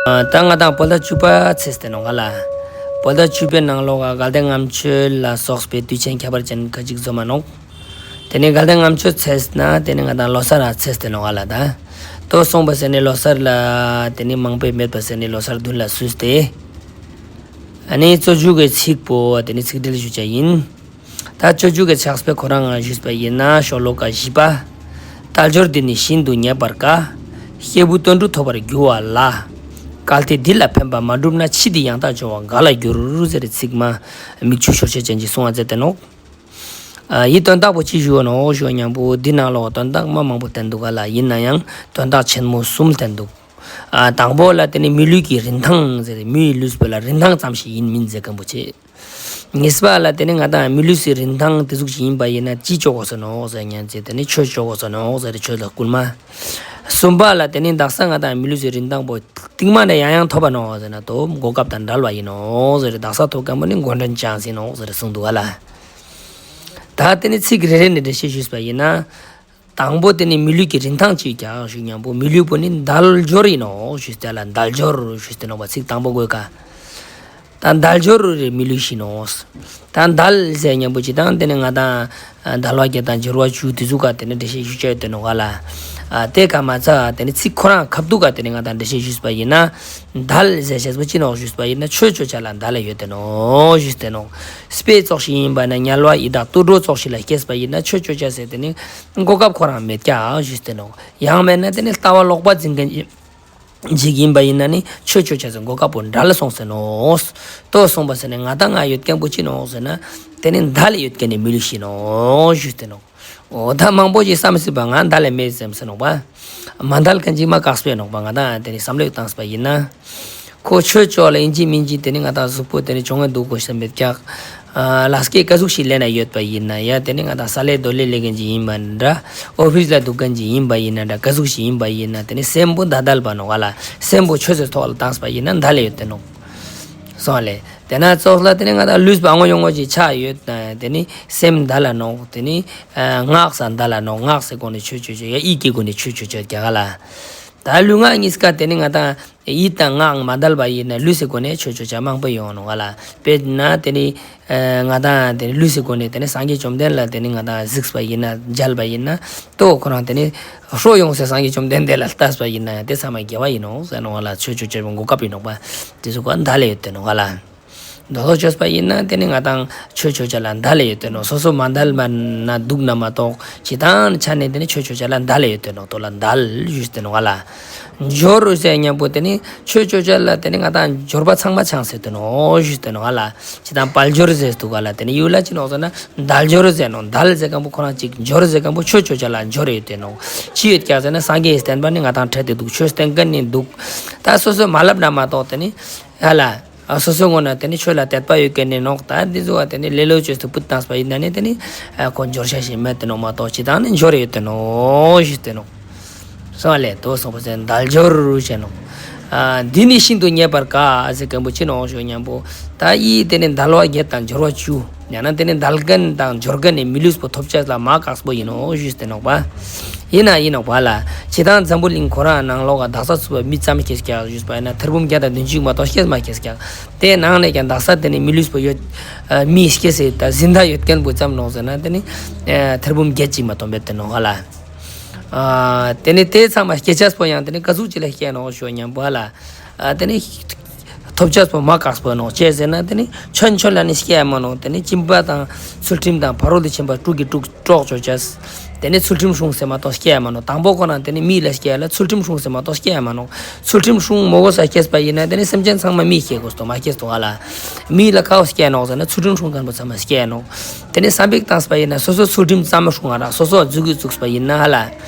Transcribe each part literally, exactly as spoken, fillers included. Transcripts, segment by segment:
ཨ་ད་ང་དང་བོད་ཟླ་བཅུ་པ་ཚེས་ཏེ་ནོག་ལེ། བོད་ཟླ་བཅུ་པའི་ནང་ལོགས་ཀ་དགའ་ལྡན་ལྔ་མཆོད་ལ་སོགས་པའི་དུས་ཆེན་ཁྱད་པར་ཅན་ཁ་ཅིག་འཛོམས་མ་ནོག། ཏེ་ནེ་དགའ་ལྡན་ལྔ་མཆོད་ཚེས་ན་ཏེ་ནེ་ང་དང་ལོ་གསར་ར་ཚེས་ཏེ་ནོག་ལེ། ད་ཏོ་སོང་པ་ཟེར་ནེ་ལོ་གསར་ལ་ཏེ་ནེ་མང་པོ་མེད་པ་ཟེར་ནེ་ལོ་གསར་མདུན་ལ་བསུས་ཏེ། ཨ་ནི་རྩོད་འཇུག་གི་ཚིག་པོ་ཏེ་ནེ་ཚིག་འགྲེལ་ཞུ་ཅེས་ཡིན། ད་རྩོད་འཇུག་གི་ཕྱག་དཔེ་ཁོ་རང་ཞུས་པ་ཡིན་ན་ཤོ་ལོ་ཀ་བཞི་པ། དལ་འབྱོར་འདི་ནི་ཤིན་ཏུ་རྙེད་པར་དཀའ། སྐྱེས་བུ་དོན་གྲུབ་ཐོབ་པར་འགྱུར་བ་ལ། གལ་ཏེ་འདི་ལ་ཕན་པ་མ་བསྒྲུབས་ན། ཕྱིས་འདི་ཡང་དག་འབྱོར་བར་ག་ལ་འགྱུར། ཟེར་ཚིག་མ་མིག་ཆུ་ཤོར་ཅེས་ཅན་གྱི་གསུང་བ་མཛད་དེ་ནོག། ཨ་ཡི་དོན་དག་པོ་ཅི་ཞུ་ནོག་ཞུ་ཉམ་པོ་འདི་ནང་ལོགས་དོན་དག་མ་མང་པོ་བསྟན་འདུག་ག་ལེ། ཡིན་ན་ཡང་དོན་དག་ཆེན་མོ་གསུམ་བསྟན་འདུག། ཨ་དང་པོ་ལ་ཏེ་ནེ་མི་ལུས་ཀྱི་རིན་ཐང་ཟེར་མིའི་ལུས་པོ་ལ་རིན་ཐང་ཙམ་ཞིག་ཡིན་མིན་ཟེར་མཁན་པོ་ཅིག། གཉིས་པ་ལ་ཏེ་ནེ་ང་དང་མི་ལུས་སི་རིན་ཐང་ཏེ་ཟུག་ཞིག་ཡིན་པ་ཡིན་ན་ཅི་ཅོ་གོས་ནོག་ཟེར་ཉན་ཅེས་ཏེ་ནེ་ཆོས་ཅོ་གོས་ནོག་ཟེར་ཆོས་ལ་སྐུལ་མ། གསུམ་པ་ལ་ཏེ་ནེ་དག་ས་ང་དང་མི་ལུས་སི་རིན་ཐང་པོ་རྟིང་མ་ནེ་ཡང་ཡང་ཐོབ་པ་ནོག་ཟེར་ན་ཏོ་གོ་སྐབས་དང་བྲལ་བ་ཡིན་ནོག་ཟེར། དག་ས་ཐོབ་མཁན་པོ་ནི་མགོ་འདྲེན་ཅན་ཡིན་ནོག་ཟེར་གསུངས་འདུག་ག་ལེ། ད་ཏེ་ནེ་ཚིག་རེ་རེ་ནེ་འགྲེལ་བཤད་ཞུས་པ་ཡིན་ན། དང་པོ་ཏེ་ནེ་མི་ལུས་ཀྱི་རིན་ཐང་ཅི་ཡོད་ཀྱག་ཞུ་ཉམ་པོ་མི་ལུས་པོ་ནི་དལ་འབྱོར་ཡིན་ནོག་ཞུས་ཏེ་ལེ། དལ་འབྱོར་ཞུས་ཏེ་ནོག་པ་ཚིག་དང་པོ་གོ་ཀ། ད་དལ་འབྱོར་རེ་མི་ལུས་ཤིག་ནོག། ད་དལ་ཟེར་ཉམ་པོ་ཅི་དང་ཏེ་ནེ་ང་དང་དལ་བ་བརྒྱད་དང་འབྱོར་བ་བཅུ་ཏེ་ཟུག་ག་ཏེ་ནེ་འགྲེལ་བཤད་ཞུ་ཅེས་ཡོད་དེ་ནོག་ག་ལེ། ཨ་ཏེ་ཀ་མ་ཚད་ཏེ་ནེ་ཚིག་ཁོ་རང་ཁ་ཐུག་ག་ཏེ་ནེ་ང་དང་འགྲེལ་བཤད་ཞུས་པ་ཡིན་ན། དལ་ཟེར་ཅེས་པོ་ཅི་ནོག་ཞུས་པ་ཡིན་ན་ཆོས་ཅོ་ཅེས་ལ་དལ་ཡོད་དེ་ནོག་ཞུས་ཏེ་ནོག། དཔེ་ཙོགས་ཤིག་ཡིན་པ་ན་དམྱལ་བ་ཡི་དྭགས་དུད་འགྲོ་ཙོགས་ཤིག་ལ་སྐྱེས་པ་ཡིན་ན་ཆོས་ཅོ་ཅེས་ཟེར་ཏེ་ནི་གོ་སྐབས་ཁོ་རང་མེད་ཀྱག་ཞུས་ཏེ་ནོག། ཡང་མེད་ན་ཏེ་ནི་ལྟ་བ་ལོག་པ་འཛིན་མཁན་ཅིག་ཡིན་པ་ཡིན་ན་ནི་ཆོས་ཅོ་ཅེས་སི་གོ་སྐབས་པོ་བྲལ་སོང་ཟེར་ནོག། ཏོ་སོང་པ་ཟེར་ནེ་ང་དང་ང་ཡོད་མཁན་པོ་ཅི་ནོག་ཟེར་ན་ཏེ་ནི་དལ་ཡོད་མཁན་ནི་མི་ལུས་ཤིག་ནོག་ཞུས་ཏེ་ནོག། འོ་ད་མང་པོ་ཞིག་བསམ་སྲིད་པ་ང་དལ་ལ་མེད་བསམ་སྲིད་ནོག་པ། མ་དལ་མཁན་ཅིག་མ་དཀགས་པོ་ནོག་པ། ང་དང་ཏེ་ནི་བསམ་བློ་བཏང་པ་ཡིན་ན། ཁོ་ཆོས་ཅོ་ལ་ཡིན་གཅིག་མིན་གཅིག་ཏེ་ནི་ང་དང་གཟུགས་པོ་ཏེ་ནི་ཅོ་ངེ་འདུག་གོ་ཤེས་མེད་ཀྱག། ཨ་ལས་ཀ་ཀ་ཟུག་ཞིག་ལས་ན་ཡོད་པ་ཡིན་ན་ཡ་ཏེ་ནི་ང་དང་ས་ལས་རྡོ་ལས་ལས་མཁན་ཅིག་ཡིན་པ་འདྲ། ཨོ་ཕིས་ལ་འདུག་མཁན་ཅིག་ཡིན་པ་ཡིན་ན་འདྲ་ཀ་ཟུག་ཞིག་ཡིན་པ་ཡིན་ན་ཏེ་ནི་སེམས་པོ་ད་དལ་བ་ནོག་ག་ལེ། སེམས་པོ་ཆོས་སི་ཐོག་ལ་བཏང་པ་ཡིན་ན་དལ་ཡོད་དེ་ནོག། སོང་ལེ། ཏེ་ན་ཙོགས་ལ་ཏེ་ནི་ང་དང་ལུས་པོ་ཨ་ངོ་ཡོང་ངོ་ཅིག་ཆ་ཡོད་ན་ཏེ་ནི་སེམས་དལ་ལ་ནོག། ཏེ་ནི་ཨ་ངག་ས་དལ་ལ་ནོག། ངག་སི་སྒོ་ནེ་ཆོས་ཅོ་ཅེས་ཡ་ཡིད་ཀྱི་སྒོ་ནེ་ཆོས་ཅོ་ཅེས་ཀྱག་ག་ལེ། ད་ལུས་ངག་གཉིས་ཀ་ཏེ་ནི་ང་དང་ཡིད་དང་ངག་མ་དལ་བ་ཡིན་ན་ལུས་སི་སྒོ་ནེ་ཆོས་ཅོ་ཅེས་མང་པོ་ཡོང་ནོག་ག་ལེ། དཔེར་ན་ཏེ་ནི་ཨ་ང་དང་ཏེ་ནི་ལུས་སི་སྒོ་ནེ་ཏེ་ནི་སངས་རྒྱས་བཅོམ་ལྡན་ལ་ཏེ་ནི་ང་དང་གཟིགས་པ་ཡིན་ན་མཇལ་བ་ཡིན་ན་ཏོ་ཁོ་རང་ཏེ་ནི་ཧྲོ་ཡོང་སེ་སངས་རྒྱས་བཅོམ་ལྡན་འདས་ལ་ལྟས་པ་ཡིན་ན་ཡང་ཏེ་ཚང་མ་དགེ་བ་ཡིན་ནོག་ཟེར་ནོག་ག་ལེ། ཆོས་ཅོ་ཅེས་པོ་གོ་སྐབས་ཡིན་ནོག་པ། ཏེ་ཟུག་ག་དལ་ཡོད་དེ་ནོག་ག་ལེ། དོ་ལོ་ཅོས་པ་ཡིན་ན་ཏེ་ནི་ང་དང་ཆོས་ཅོ་ཅེས་ལ་དལ་ཡོད་དེ་ནོག། སོ་སོ་མ་དལ་བ་ན་འདུག་ན་མ་གཏོགས་ཅི་དང་ཆ་ནེ་ཏེ་ནི་ཆོས་ཅོ་ཅེས་ལ་དལ་ཡོད་དེ་ནོག། ཏོ་ལ་དལ་ཞུས་ཏེ་ནོག་ག་ལེ། འབྱོར་ཟེར་ཉམ་པོ་ཏེ་ནི་ཆོས་ཅོ་ཅེས་ལ་ཏེ་ནི་ང་དང་འབྱོར་པ་ཚང་མ་ཚང་ཟེར་དེ་ནོག་ཞུས་ཏེ་ནོག་ག་ལེ། ཅི་དང་དཔལ་འབྱོར་ཟེར་འདུག་ག་ལེ། ཏེ་ནི་ཡུལ་ལ་ཅི་ནོག་ཟེར་ན་དལ་འབྱོར་ཟེར་ནོག། དལ་ཟེར་མཁན་པོ་ཁོ་རང་ཅིག། འབྱོར་ཟེར་མཁན་པོ་ཆོས་ཅོ་ཅེས་ལ་འབྱོར་ཡོད་དེ་ནོག། ཅི་ཡོད་ཀྱག་ཟེར་ན་སངས་རྒྱས་བསྟན་པ་ནི་ང་དང་འཕྲད་དེ་འདུག། ཆོས་བསྟན་མཁན་ནི་འདུག། ད་སོ་སོ་མ་ལབ་ན་མ་གཏོགས་ཏེ་ནི་ཧ་ལ། ཨ་སོ་སོ་ངོ་ན་ཏེ་ནི་ཆོས་ལ་དད་པ་ཡོད་མཁན་ནི་ནོག། ད་འདི་ཟུག་ག་ཏེ་ནི་ལེ་ལོ་ཅོས་ཏེ་བུད་བཏང་པ་ཡིན་ན་ནི་ཏེ་ནི་ཨ་ཁོ་འབྱོར་ཤེས་ཤིག་མེད་དེ་ནོག་མ་གཏོགས་ཅི་དང་ནི་འབྱོར་ཡོད་དེ་ནོག་ཞུས་ཏེ་ནོག། སོང་ལེ། ཏོ་སོང་པ་ཟེར་དལ་འབྱོར་ཟེར་ནོག། ཨ་འདི་ནི་ཤིན་ཏུ་རྙེད་པར་དཀའ་ཟེར་མཁན་པོ་ཅི་ནོག་ཞུ་ཉམ་པོ། ད་ཡི་ཏེ་ནི་དལ་བ་བརྒྱད་དང་འབྱོར་བ་བཅུ། ཡང་ན་ཏེ་ནི་དལ་མཁན་དང་འབྱོར་མཁན་ནི་མི་ལུས་པོ་ཐོབ་ཅེས་ལ་མ་དཀགས་པོ་ཡིན་ནོག་ཞུས་ཏེ་ནོག་པ། ཡིན་ན་ཡིན་ནོག་པ་ལེ། ཅི་དང་འཛམ་བུ་གླིང་ཁོ་རང་ནང་ལོགས་ཀ་དག་ས་ཚུག་པ་མི་ཙམ་སྐྱེས་ཀྱག་ཞུས་པ་ཡིན་ན་ཐེར་འབུམ་བརྒྱ་དང་བདུན་ཅུ་མ་གཏོགས་སྐྱེས་མ་སྐྱེས་ཀྱག། ཏེ་ནང་ནེ་ཀྱང་དག་ས་ཏེ་ནི་མི་ལུས་པོ་ཡོད་ཨ་མི་སྐྱེས་སེ་ད་ཟིན་ད་ཡོད་མཁན་པོ་ཙམ་ནོག་ཟེར་ན་ཏེ་ནི་ཨ་ཐེར་འབུམ་བརྒྱད་ཅིག་མ་གཏོགས་མེད་དེ་ནོག་ག་ལེ། ཨ་ཏེ་ནི་ཏེ་ཚང་མ་སྐྱེ་ཅེས་པོ་ཡང་ཏེ་ནི་ཀ་ཟུག་ཅིག་ལ་སྐྱེ་ནོག་ཞུ་ཉམ་པོ་ལེ། ཨ་ཏེ་ནི་ཐོབ་ཅེས་པོ་མ་དཀགས་པོ་ནོག། ཅི་ཟེར་ན་ཏེ་ནི་ཆོན་ཆོན་ལ་ནི་སྐྱེ་ཡ་མ་ནོག། ཏེ་ནི་སྦྱིན་པ་དང་ཚུལ་ཁྲིམས་དང་ཕ་རོལ་ཏུ་ཕྱིན་པ་དྲུག་གི་དྲུག་གྲོགས་ཅོ་ཅེས། ཏེ་ནི་ཚུལ་ཁྲིམས་སྲུང་སེ་མ་གཏོགས་སྐྱེ་ཡ་མ་ནོག། དང་པོ་ཁོ་ན་ཏེ་ནི་མི་ལ་སྐྱེ་ཡ་ལ་ཚུལ་ཁྲིམས་སྲུང་སེ་མ་གཏོགས་སྐྱེ་ཡ་མ་ནོག། ཚུལ་ཁྲིམས་སྲུང་མ་གོས་ས་སྐྱེས་པ་ཡིན་ན་ཏེ་ནི་སེམས་ཅན་ཚང་མ་མི་སྐྱེ་གོས་ཏོ་མ་སྐྱེས་ཏོ་ག་ལེ། མི་ལ་ཁ་བོ་སྐྱེ་ནོག་ཟེར་ན་ཚུལ་ཁྲིམས་སྲུང་མཁན་པོ་ཚང་མ་སྐྱེ་ནོག། ཏེ་ནི་བསམ་པ་བཏང་པ་ཡིན་ན་སོ་སོ་ཚུལ་ཁྲིམས་ཙམ་སྲུང་ང་རག། སོ་སོ་རྫུ་གུ་བཙུགས་པ་ཡིན་ན་ཧ་ལ།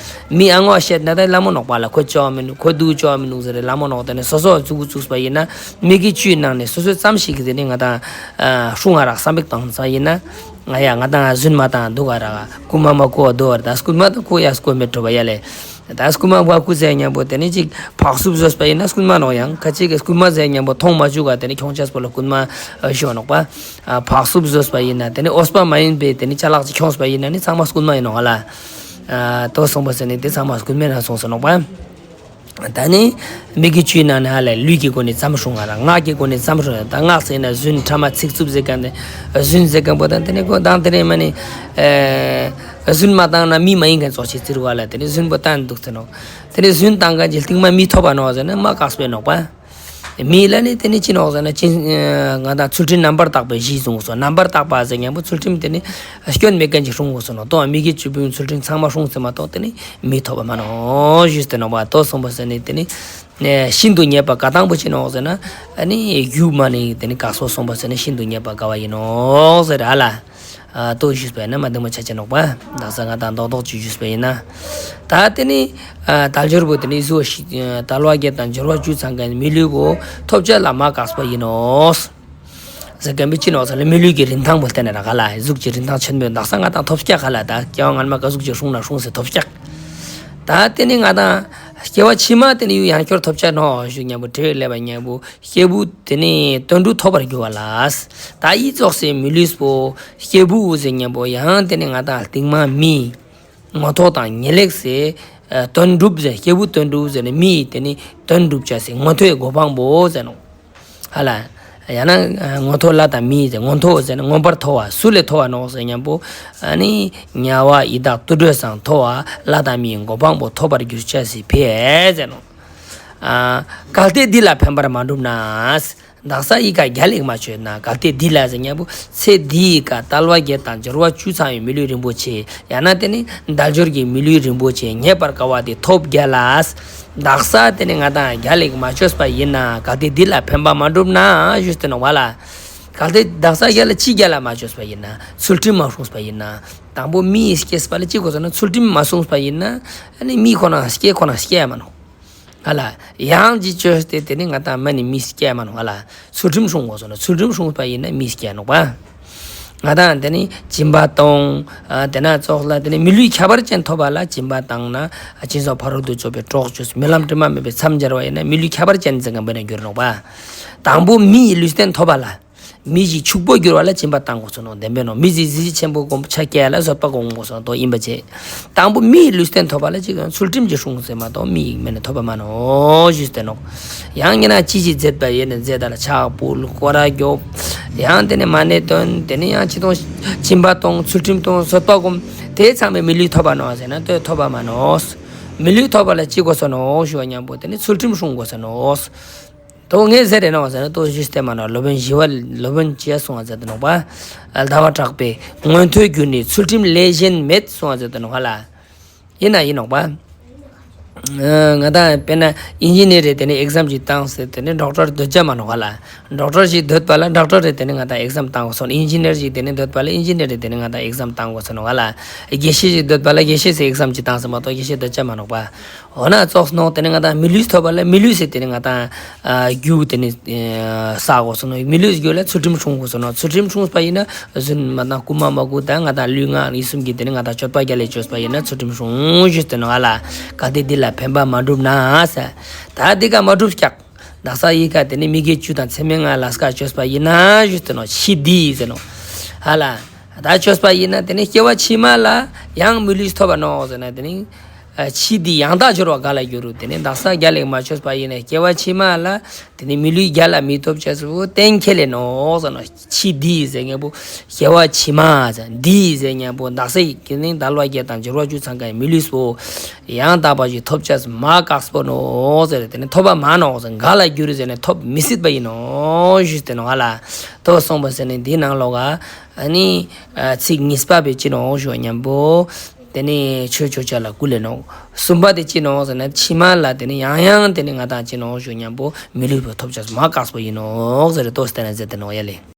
མི་ཨ་ངོ་བཤད་ན་ད་ལ་མོ་ནོག་པ་ལེ། ཁོ་ཅོ་མི་ནུག། ཁོ་འདུག་ཅོ་མི་ནུག་ཟེར་ལ་མོ་ནོག། ཏེ་ནི་སོ་སོ་རྫུ་གུ་བཙུགས་པ་ཡིན་ན་མི་གི་བཅུའི་ནང་ནེ་སོ་སོ་ཙམ་ཞིག་གི་ཏེ་ནི་ང་དང་ཨ་སྲུང་ང་རག། བསམ་པ་བཏང་པ་ཡིན་ན། ང་ཡ་ང་དང་རྫུན་མ་བཏང་འདུག་ག་རག། རྐུན་མ་མ་རྐུ་བ་འདུག་ག་རག། ད་རྐུན་མ་དང་རྐུ་ཡ་རྐུ་མེད་འགྲོ་བ་ཡ་ལེ། ད་རྐུན་མ་བ་རྐུ་ཟེར་ཉམ་པོ་ཏེ་ནི་ཅིག་ཕག་སུབ་བཟོས་པ་ཡིན་ན་རྐུན་མ་ནོག། ཡང་ཁ་ཅིག་གི་རྐུན་མ་ཟེར་ཉམ་པོ་མཐོང་མ་བཅུག་ག་ཏེ་ནི་ཁྱོང་ཅེས་པོ་ལ་རྐུན་མ་ཞུ་བ་ནོག་པ། ཨ་ཕག་སུབ་བཟོས་པ་ཡིན་ན་ཏེ་ནི་འོས་པ་མ་ཡིན་པའི་ཏེ་ནི་ཅ་ལག་ཅིག་ཁྱོངས་པ་ཡིན་ན་ནི་ཚང་མ་རྐུན་མ་ཡིན་ནོག་ལེ། ཨ་ཏོ་སོང་པ་ཟེར་ནི་ཏེ་ཚང་མ་རྐུན་མའི་ནང་སོང་ཟེར་ནོག་པ། ད་ནི་མིག་གི་བཅུའི་ནང་ནས་ཧ་ལ་ལུས་ཀྱི་སྒོ་ནས་ཙམ་སྲུང་ང་ར། ངག་གི་སྒོ་ནས་ཙམ་སྲུང་། ད་ངག་ཟེར་ན་རྫུན། ཕྲ་མ་ཚིག་རྩུབ་ཟེར་མཁན་དེ་རྫུན་ཟེར་མཁན་པོ་དང་། དེ་ནས་ཁོ་དང་དེ་ནས་མ་ནི་ཨེ་རྫུན་མ་བཏང་ན་མི་མ་ཡིན་མཁན་ཙོགས་ཤིག་བརྩི་རུག་ག་ལ། དེ་ནས་རྫུན་པོ་བཏང་འདུག་ཟེར་ནོག། དེ་ནས་རྫུན་བཏང་མཁན་གྱི་རྟིང་མ་མི་ཐོབ་པ་ནོག་ཟེར་ན་མ་དཀགས་པོ་ནོག་པ། མི་ལ་ནི་དེ་ནི་ཅི་ནོག་ཟེར་ན་ཅི་ང་དང་ཚུལ་ཁྲིམས་རྣམ་པར་དག་པའི་གཞི་བཟུང་དགོས་སོ། རྣམ་པར་དག་པ་ཟེར་མཁན་པོ་ཚུལ་ཁྲིམས་དེ་ནི་སྐྱོན་མེད་མཁན་ཅིག་སྲུང་དགོས་སོ་ནོག། ཏོ་མིག་གི་བཅུ་པོའི་ཚུལ་ཁྲིམས་ཚང་མ་སྲུང་ཟེར་མ་གཏོགས་དེ་ནི་མི་ཐོབ་པ་མ་ནོག་ཞུས་ཏེ་ནོག་པ། ཏོ་སོང་པ་ཟེར་ནི་དེ་ནི་ཤིན་ཏུ་རྙེད་པ་དགའ་དང་པོ་ཅི་ནོག་ཟེར་ན་ཨ་ནི་རྒྱུ་མ་ནི་དེ་ནི་དཀགས་པོ་སོང་པ་ཟེར་ནི་ཤིན་ཏུ་རྙེད་པ་དགའ་བ་ཡིན་ནོག་ཟེར་ཧ་ལ། ཨ་ཏོ་ཞུས་པ་ཡིན་ན་མ་འདི་མོ་ཆ་ཆ་ནོག་པ། དག་ས་ང་དང་རྡོག་རྡོག་ཅིག་ཞུས་པ་ཡིན་ན། ད་དེ་ནི་ཨ་དལ་འབྱོར་པོ་དེ་ནི་གཟུགས་ཤིག་དལ་བ་བརྒྱད་དང་འབྱོར་བ་བཅུ་ཚང་མཁན་མི་ལུས་པོ་ཐོབ་བྱ་ལ་མ་དཀགས་པ་ཡིན་ནོག་ཟེར་མཁན་པོ་ཅི་ནོག་ཟེར་ན་མི་ལུས་ཀྱི་རིན་ཐང་པོ་བསྟན་ན་རག་ག་ལ། གཟུགས་ཀྱི་རིན་ཐང་ཆེན་པོ་དག་ས་ང་དང་ཐོབ་སྐྱག་ག་ལ། ད་སྐྱེ་བ་སྔན་མ་ག་གཟུགས་ཅིག་སྲུང་ན་སྲུང་ཟེར་ཐོབ་སྐྱག། ད་དེ་ནི་ང་དང་སྐྱེ་བ་ཕྱི་མ་དེ་ནི་ཡང་བསྐྱར་ཐོབ་བྱ་ནོག་ཞུ་མཁན་པོ་དྲི་བ་སླེབས་པ་མཁན་པོ། སྐྱེས་བུ་དེ་ནི་དོན་གྲུབ་ཐོབ་པར་འགྱུར་བ་ལ། ད་ཡི་ཙོགས་སེ་མི་ལུས་པོ་སྐྱེས་བུ་ཟེར་མཁན་པོ་ཡང་དེ་ནི་ང་དང་རྟིང་མ་མི་ངོ་ཐོག་དང་ངེས་ལེགས་སེ་དོན་གྲུབ་ཟེར། སྐྱེས་བུ་དོན་གྲུབ་ཟེར་ནི་མི་དེ་ནི་དོན་གྲུབ་བྱ་སེ་ངོ་ཐོག་གི་གོ་འཕང་པོ་ཟེར་ནོག་ཧ་ལ། ཡང་ན་ངོ་ཐོག་ལྷ་དང་མི་ཟེར། ངོ་ཐོག་ཟེར་ན་མངོན་པར་མཐོ་བ། སུ་ལས་མཐོ་བ་ནོག་ཟེར་མཁན་པོ་ཨ་ནི་དམྱལ་བ་ཡི་དྭགས་དུད་འགྲོ་སང་མཐོ་བ་ལྷ་དང་མིའི་གོ་འཕང་པོ་ཐོབ་པར་འགྱུར་བྱ་སེ་ཕེ་ཟེར་ནོག། ཨ་གལ་ཏེ་འདི་ལ་ཕན་པར་མ་གྲུབ་ན། དག་ས་ཡི་ག་རྒྱལ་ལེགས་མ་བཅོས་ན། གལ་ཏེ་འདི་ལ་ཟེར་མཁན་པོ་ཚེ་འདིའི་ཀ་དལ་བ་བརྒྱད་དང་འབྱོར་བ་བཅུ་ཚང་བའི་མི་ལུས་རིན་པོ་ཆེ། ཡང་ན་དེ་ནི་དལ་འབྱོར་གྱི་མི་ལུས་རིན་པོ་ཆེ་རྙེད་པར་དཀའ་བ་དེ་ཐོབ་རྒྱ་ལ། དག་ས་དེ་ནི་ང་དང་རྒྱལ་ལེགས་མ་བཅོས་པ་ཡིན་ན། གལ་ཏེ་འདི་ལ་ཕན་པ་མ་གྲུབ་ན་ཞུས་ཏེ་ནོག་པ་ལ། གལ་ཏེ་དག་ས་རྒྱལ་ལ་ཅི་རྒྱལ་ལ་མ་བཅོས་པ་ཡིན་ན། ཚུལ་ཁྲིམས་མ་སྲུངས་པ་ཡིན་ན། དང་པོ་མི་ཡི་སྐྱེས་པ་ལ་ཅི་དགོས་ཟེར་ན་ཚུལ་ཁྲིམས་མ་སྲུངས་པ་ཡིན་ན་ཨ་ནི་མི་ཁོ་ན་སྐྱེ་ཁོ་ན་སྐྱེ་ཡ་མ་ནོག། ཧ་ལ། ཡང་ཅིག་བཅོས་ཏེ་དེ་ནི་ང་དང་མ་ནི་མི་སྐྱེ་མ་ནོག་ཧ་ལ། ཚུལ་ཁྲིམས་སྲུང་དགོས་སོ་ན། ཚུལ་ཁྲིམས་སྲུངས་པ་ཡིན་ན་མི་སྐྱེ་ནོག་པ། ང་དང་དེ་ནི་སྦྱིན་པ་གཏོང་། དེ་ན་ཙོགས་ལ་དེ་ནི་མི་ལུས་ཁྱད་པར་ཅན་ཐོབ་པ་ལ་སྦྱིན་པ་བཏང་ན། སྦྱིན་སོགས་ཕ་རོལ་ཏུ་ཕྱིན་པའི་གྲོགས་བཅོས། སྨོན་ལམ་དྲི་མ་མེད་པའི་མཚམས་སྦྱར་བ་ཡིན་ན་མི་ལུས་ཁྱད་པར་ཅན་ཟེར་མཁན་པོ་ན་འགྱུར་ནོག་པ། དང་པོ་མི་ཡི་ལུས་རྟེན་ཐོབ་པ་ལ། མི་ཞིག་ཕྱུག་པོ་འགྱུར་བ་ལ་སྦྱིན་པ་བཏང་དགོས་སོ་ནོག། བདེན་པས་ནོག། མི་ཞིག་གཟི་བརྗིད་ཆེན་པོ་སྒོམ་ཆ་སྐྱེ་ལ་བཟོད་པ་སྒོམ་དགོས་སོ་ནོག། དོ་ཡིན་པ་བྱས། དང་པོ་མི་ཡི་ལུས་རྟེན་ཐོབ་པ་ལ་ཅི་དགོས། ཚུལ་ཁྲིམས་ཀྱི་སྲུང་ཟེར་མ་གཏོགས་མི་ཡི་མེད་ན་ཐོབ་པ་མ་ནོག་ཞུས་ཏེ་ནོག། ཡང་ཉེ་ན་ཅི་ཞིག་མཛད་པ་ཡིན་ན་མཛད་ད་ལ་ཕྱག་ཕུལ་སྐོར་ར་རྒྱོབ། ཡང་དེ་ནི་མ་ཎི་འདོན། དེ་ནི་ཡང་ཅི་གཏོང་སྦྱིན་པ་གཏོང་། ཚུལ་ཁྲིམས་གཏོང་། བཟོད་པ་སྒོམ། དེ་ཚང་མས་མི་ལུས་ཐོབ་པ་ནོག་ཟེར་ན་དོ་ཐོབ་པ་མ་ནོག། མི་ལུས་ཐོབ་པ་ལ་ཅི་དགོས་སོ་ནོག་ཞུ་བ་མཉམ་པོ་དེ་ནི་ཚུལ་ཁྲིམས་སྲུང་དགོས་སོ་ནོག། དོ་ངས་ཟེར་རེ་ནོག་ཟེར་ན་དོ་ཞུས་ཏེ་མ་ནོག། སློབ་དཔོན་ཞི་བ་སློབ་དཔོན་ཅི་ཡ་གསུང་བ་ཟེར་ཏེ་ནོག་པ། ཟླ་བ་གྲགས་པས་མངོན་མཐོའི་རྒྱུ་ནི་ཚུལ་ཁྲིམས་ལས་གཞན་མེད་གསུང་བ་ཟེར་ཏེ་ནོག་ཧ་ལ། ཡིན་ན་ཡིན་ནོག་པ། ང་དང་དཔེར་ན་ཨིན་ཇི་ནེར་རེ་དེ་ནི་ཨེག་ཛམ་ཅིག་བཏང་ཟེར་དེ་ནི་ཌོག་ཊར་སྡོད་ཅ་མ་ནོག་ཧ་ལ། ཌོག་ཊར་ཞིག་སྡོད་པ་ལ་ཌོག་ཊར་རེ་དེ་ནི་ང་དང་ཨེག་ཛམ་བཏང་དགོས་སོ་ནོག། ཨིན་ཇི་ནེར་ཞིག་དེ་ནི་སྡོད་པ་ལ་ཨིན་ཇི་ནེར་རེ་དེ་ནི་ང་དང་ཨེག་ཛམ་བཏང་དགོས་སོ་ནོག་ཧ་ལ། དགེ་བཤེས་ཞིག་སྡོད་པ་ལ་དགེ་བཤེས་སི་ཨེག་ཛམ་ཅིག་བཏང་ཟེར་མ་གཏོགས་དགེ་བཤེས་སྡོད་ཅ་མ་ནོག་པ། འོ་ན་ཙོགས་ནོག། དེ་ནི་ང་དང་མི་ལུས་ཐོབ་པ་ལ་མི་ལུས་སི་དེ་ནི་ང་དང་ཨ་རྒྱུ་དེ་ནི་ཨ་བསགས་དགོས་སོ་ནོག། མི་ལུས་རྒྱུ་ལ་ཚུལ་ཁྲིམས་སྲུང་དགོས་སོ་ནོག། ཚུལ་ཁྲིམས་སྲུངས་པ་ཡིན་ན་རྫུན་མ་བཏང་། རྐུ་མ་མ་རྐུ། ད་ང་དང་ལུས་ངག་ཡིད་གསུམ་གྱི་དེ་ནི་ང་དང་སྤྱོད་པ་རྒྱལ་ལ་བཅོས་པ་ཡིན་ན་ཚུལ་ཁྲིམས་སྲུང་ཞུས་ཏེ་ནོག་ཧ་ལ། གལ་ཏེ་འདི་ལ་ཕན་པ་མ་བསྒྲུབས་ན་ཟེར། ད་འདི་ཀ་མ་བསྒྲུབས་ཀྱག། དག་ས་ཡི་ཀ་དེ་ནི་མི་དགེ་བཅུ་དང་མཚམས་མེད་ལྔ་ལ་སྐ་བཅོས་པ་ཡིན་ན་ཞུས་ཏེ་ནོག། ཕྱི་འདི་ཟེར་ནོག་ཧ་ལ། ད་བཅོས་པ་ཡིན་ན་དེ་ནི་སྐྱེ་བ་ཕྱི་མ་ལ་ཡང་མི་ལུས་ཐོབ་པ་ནོག་ཟེར་ན་དེ་ནི་ཨ་ཕྱི་འདི་ཡང་དག་སྦྱོར་བ་ག་ལ་འགྱུར་རུ། དེ་ནི་དག་ས་རྒྱལ་ལེགས་མ་བཅོས་པ་ཡིན་ན་སྐྱེ་བ་ཕྱི་མ་ལ་དེ་ནི་མི་ལུས་རྒྱལ་ལ་མི་ཐོབ་བཅོས་སུ་གཏན་འཁེལ་ལེ་ནོག་ཟེར་ནོག། ཕྱི་འདི་ཟེར་མཁན་པོ་སྐྱེ་བ་ཕྱི་མ་ཟེར། འདི་ཟེར་མཁན་པོ་དག་ས་ཡི་དེ་ནི་དལ་བ་བརྒྱད་དང་འབྱོར་བ་བཅུ་ཚང་མཁན་མི་ལུས་པོ་ཡང་དག་པ་ཞིག་ཐོབ་བཅོས་མ་དཀགས་པོ་ནོག་ཟེར། དེ་ནི་ཐོབ་པ་མ་ནོག་ཟེར། ག་ལ་འགྱུར་ཟེར་ནི་ཐོབ་མི་སྲིད་པ་ཡིན་ནོག་ཞུས་ཏེ་ནོག་ཧ་ལ། དོ་གསུངས་པ་ཟེར་ནི་འདི་ནང་ལོགས་ཀ་ཨ་ནི་ཨ་ཚིག་གཉིས་པ་པོ་ཅི་ནོག་ཞུ་བ་མཉམ་པོ་དེ་ནི་ཆོས་ཅོ་ཅེས་ལ་སྐུལ་ལེ་ནོག། གསུམ་པ་དེ་ཅི་ནོག་ཟེར་ན་ཕྱི་མ་ལ་དེ་ནི་ཡང་ཡང་དེ་ནི་ང་དང་ཅི་ནོག་ཞུ་བ་མཉམ་པོ་མི་ལུས་པོ་ཐོབ་བཅོས་མ་དཀགས་པོ་ཡིན་ནོག་ཟེར་དོ་སྟན་ན་ཟེར་ཏེ་ནོག་ཡ་ལེ།